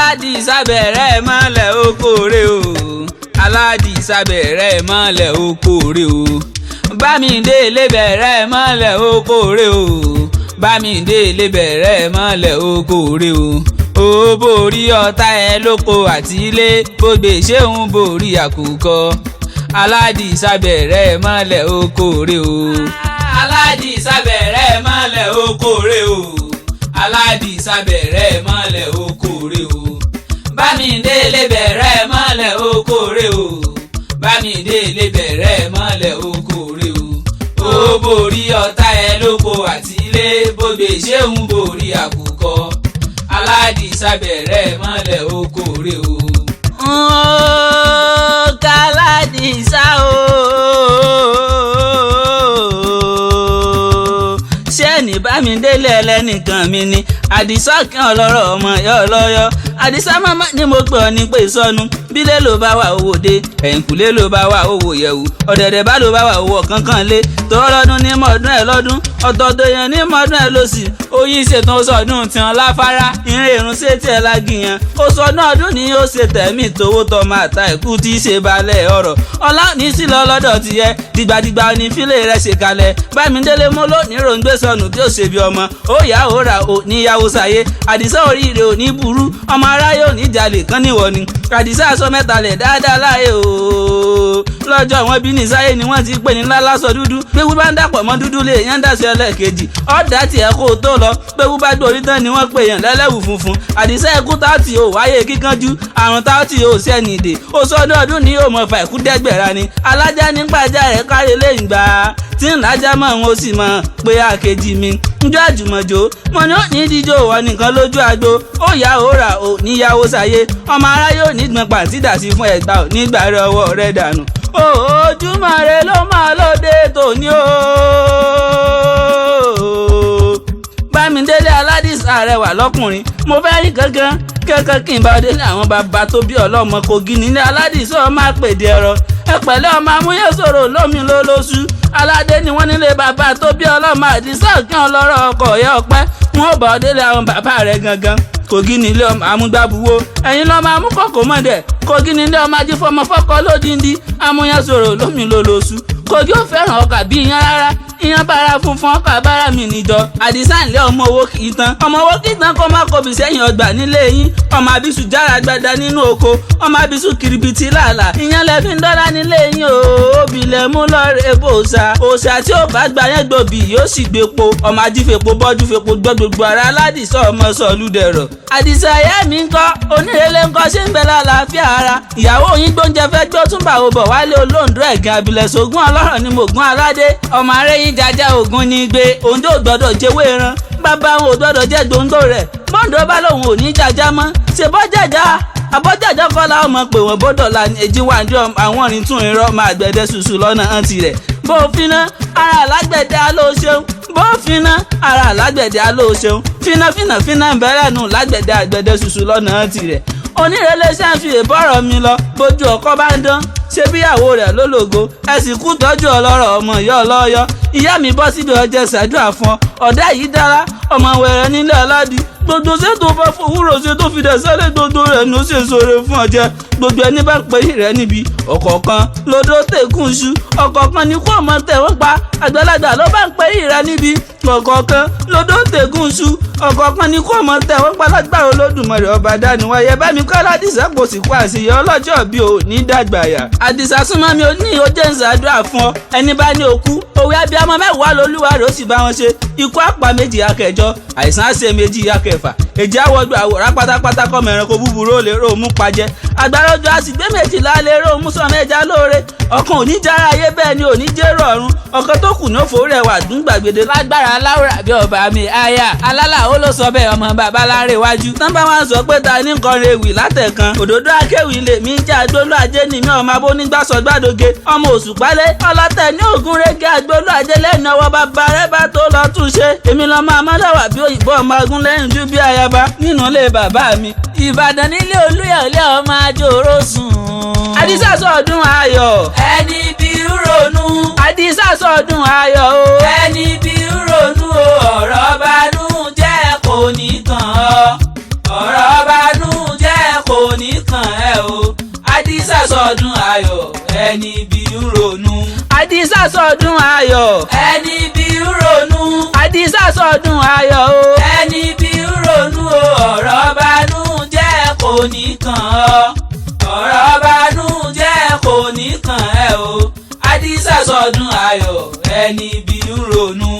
Aládìsá bẹ̀rẹ̀ mọ́lẹ̀ okòrè o. Aládìsá bẹ̀rẹ̀ mọ́lẹ̀ okòrè o. Bámidélé bẹ̀rẹ̀ mọ́lẹ̀ okòrè o. Bámidélé bẹ̀rẹ̀ mọ́lẹ̀ okòrè o. Ó borí ọ̀tá ẹ lóko àti ilé, bógbé ṣéun borí àkùkọ. Aládìsá bẹ̀rẹ̀ mọ́lẹ̀ okòrè o. Aládìsá bẹ̀rẹ̀ mọ́lẹ̀ okòrè o. Aládìsá bẹ̀rẹ̀ mọ́lẹ̀ okòrè o. Bámidélé bẹ̀rẹ̀ mọ́lẹ̀ okòrè o. Bámidélé bẹ̀rẹ̀ mọ́lẹ̀ okòrè o. Ó borí ọ̀tá ẹ lóko àti ilé, bógbé ṣéun borí àkùkọ. Aládìsá bẹ̀rẹ̀ mọ́lẹ̀ okòrè o. Káládìsá o, ṣé ní Bámidélé ẹlẹ́nìkan mi ni Àdìsá kí ọlọ́rọ̀ ọmọ yọ lọ́yọ́. Àdìsá màmá ni mo pè ọ́ ní pé sọnù bílẹ̀ ló bá wà owó dé, ẹ̀yìnkùlé ló bá wà owó yẹ̀wù, ọ̀dẹ̀dẹ̀ bá ló bá wà owó kankan lé tọ́lọ́dún ní mọ̀ọ́dún ẹ̀ lọ́dún ọ̀tọ̀ọ̀tọ̀ èèyàn ní mọ̀ọ́dún ẹ̀ lọ́sì. Oyin ṣètò sọdún tiwọn láfárá ìrìn èrún ṣe tiẹ̀ lágìyàn ó sọdún ọdún ni ó ṣe tẹ̀mí tówó tọmọ àtà ìkú tí í ṣe balẹ̀ ọ̀rọ̀ ọlá ní sílọ lọ́dọ̀ tiẹ̀ dìgbàdìgbà ní fílẹ̀ rẹ̀ ṣe kalẹ̀. Bámidélé mọ́ lónìí ròǹgbé sọnù tí ó ṣe bí ọmọ ó yà ó rà ó níyàwó sáyé. Àdìsá oríire ò ní burú, ọmọ aráyé ò ní jalè kán níwọ ni. Àdìsá aṣọ mẹ́ta lẹ̀ dáadáa láàyè o. Lọ́jọ́ wọn bí ní sáyé ni wọ́n ti pè ní ńlá lásọ dúdú gbéwú bá ń dàpọ̀ mọ́ dúdú lè yẹn ń dàsí ẹlẹ́ẹ̀kejì ọ̀dà tiẹ̀ kó o tó lọ gbéwú bá gbórí tán ni wọ́n pè yàn lẹ́lẹ́wù funfun. Àdìsá ẹkú táàtì ò wáyé kíkanjú, àrùn táàtì ò sẹ́ni ìdè ó sọdún ọdún ní yóò mọ fà ìkú dẹ́gbẹ̀rà ni. Alájà nígbàjá rẹ̀ kárí lẹ́yìn gbà tí ńlájà mọ̀ ń ó sì mọ̀ pé àkejì mi njọ́ àjùmọ̀jò mo ní ó ní díjọ́ òwò nìkan lójú agbo ó yá ó rà ó níyàwó sáyé ọmọ aráyé ò ní gbọ́n pàǹtí dà sí fún ẹ̀gbà ò nígbà rẹ ọwọ́ rẹ dànù. Ojúmọ́ rẹ ló máa lóde tòní o. Bámidélé Aládìsá rẹwà lọ́kùnrin, mo fẹ́ rí kankan kankan kí n bá délé àwọn bàbá tó bí ọlọ́mọ Kogi nílé Aládìsá ọmọ àpèdè ẹ̀rọ ẹ pẹ̀lẹ́ ọmọ amúyẹ́sọ̀rọ̀ lómi lólóṣù aládé ni wọ́n nílé bàbá tó bí ọlọ́mọ Àdìsá kí ọlọ́rọ̀ ọkọ̀ ọ̀yẹ́ ọpẹ́ wọn ò bá délé àwọn bàbá rẹ̀ gangan. Kogi nílé ọmọ amúgbábuwó ẹ̀yin lọ́mọ amúkọ̀kọ̀ mọ̀dẹ̀. Kogi nílé ọmọ ajífọmọ fọ́kọ lódìndí amúyẹ́sọ̀rọ̀ lómi lólóṣù. Kogi ò fẹ́ràn ọkà bí iyán rárá, iyán bára funfun ọkà bára mi níjọ. Àdìsá ńlẹ̀ ọmọ owó kì í tán, ọmọ owó kì í tán kó má kọbì sẹ́yìn ọgbà nílé yín. Ọmọ abisu jára gbada nínú oko, ọmọ abisu kiribiti làlà ìyẹn lẹ fi ń dọ́là nílé yín o. Òbí lẹ mú lọ́ọ̀rẹ́ bò òòṣà òòṣà tí ó bá gba yẹn gbòbì yóò sì gbépo. Ọmọ ajífepo bọ́jú fepo gbọ́ gbogbo ara Aládìsá ọmọ sọ̀lúdẹ̀rọ̀. Àdìsá ìyá mi ń kọ́ onírèlé ń kọ́ ṣé ń bẹ lálàáfíà ara ìyàwó yín gbóúnjẹ fẹ́ gbó tún bá wo bọ̀ wálé olóńdó ẹ̀gàn abilẹ̀ sógún ọlọ́rọ̀ ni mògún aládé ọmọ arẹ́yìn jaja ògún ní gbé òǹdó gbọ́dọ̀ jẹ́wé ẹran bàbá wọn ò gbọ́dọ̀ jẹ́ gbòǹgbò rẹ̀ bọ́ǹdó bá lòun ò ní jaja mọ́ ṣe bọ́ jaja àbọ̀jàjà kọ́lá ọmọ pé wọ́n bọ́dọ̀ la èjì wà ní àwọn ọ̀rìn tún irọ́ máa gbẹ̀dẹ̀ ṣùṣù lọ́nà àǹtí rẹ̀ bó finá ara alágbẹ̀dẹ á ló ṣeun, bó finá ara alágbẹ̀dẹ á ló ṣeun, finá finá finá ń bẹ̀rẹ̀ nù lágbẹ̀dẹ àgbẹ̀dẹ ṣùṣù lọ́nà àǹtí rẹ̀. Onírẹ̀lẹ̀ ṣe ń fi ìbọ̀rọ̀ mi lọ bójú ọkọ bá ń dán ṣé bíyàwó rẹ̀ lólògo ẹ sì kú tọ́jú ọlọ́rọ̀ ọmọ ìyá ọlọ́yọ́. Ìyá mi bọ́ síbi ọjẹ́ ṣàdúrà fún ọ ọ̀dà yìí dára ọmọ wẹ̀rẹ̀ nílé ọlọ́dì gbogbo ṣé tó bá fòwúrọ̀ ṣe tó fi dẹ̀sẹ́lẹ̀ gbogbo rẹ̀ ní ó ṣe sóore fún ọjẹ́ gbogbo ẹni bá pè é rẹ̀ níbi ọ̀kọ̀ọ̀kan lodò tẹ̀kùn ṣu ọ̀kọ̀ọ̀kan ní kó ọmọ tẹ̀ wọ́n pa àgbàlagbà ló bá ń pè é rẹ̀ níbi ọ̀kọ̀ọ̀kan lodò tẹ̀kùn ṣu ọ̀kọ̀ọ̀kan ní kó ọmọ tẹ̀ wọ́n pa lágbára Olódùmarè ọba dániwáyé bámi kọ́ Aládìsá kò sì kó àṣeyẹ ọlọ́jọ́ bí ò ní dàgbàyà. Àdìsá súnmọ́ mi ò ní ó jẹ́ ń ṣàdúrà fún ọ ẹni bá ní òkú òwe abiyamọ mẹ́wàá lolúwa rẹ̀ ó sì bá wọn ṣe ikú àpá méjì akẹjọ àìsàn àṣẹ méjì akẹfà èjì àwọ̀gbà àwòrán pátápátá kọ́mọ ẹranko búburú ó lè ró mú pajẹ agbára ojú àsìgbé méjìlá lè ró mú sọmọ ẹja lóore ọ̀kan òní jára ayé bẹ́ẹ̀ ni òní jérò ọ̀run ọ̀kan tó kù ní òfò rẹ̀ wà dùn gbàgede lágbára láwùrà bí ọba mi àyà alálà ó ló sọ bẹ́ẹ̀ ọmọ bàbá láre wájú. Nọ́mbà wọn sọ pé ta ní nǹkan rewì látẹ̀kan òdòdó akéwì lè mí jẹ́ àgbólú ajé ni mí ọmọ abónígbàsọ̀gbàdóge ọmọ òṣùpálẹ̀ ọlọ́tẹ̀ ní ògùn rẹ́gẹ́ àgbólú ajé lẹ́nu ọwọ́ bàbá rẹ̀ bá tó lọ tún ṣe èmi lọ́mọ amọ́lẹ́wà bí òyìnbó ọmọ agún lẹ́yìn ju bí ayaba nínú ilé bàbá mi. Ìbàdàn nílé Olúyọ̀lé ọmọ àjòrò sùn. Àdìsá sọdún ayọ̀. Ẹni bí ń ronú. Àdìsá sọdún ayọ̀ o. Ẹni bí ń ronú o ọ̀rọ̀ banú jẹ́ kò ní kàn ọ́. Ọ̀rọ̀ banú jẹ́ Ẹni bí ń ronú. Àdìsá sọdún ayọ̀. Ẹni bí ń ronú. Àdìsá sọdún ayọ̀ o. Ẹni bí ń ronú o, ọ̀rọ̀ banújẹ́ kò ní kàn ọ́. Ọ̀rọ̀ banújẹ́ kò ní kàn ẹ́ o. Àdìsá sọdún ayọ̀, ẹni bí ń ronú.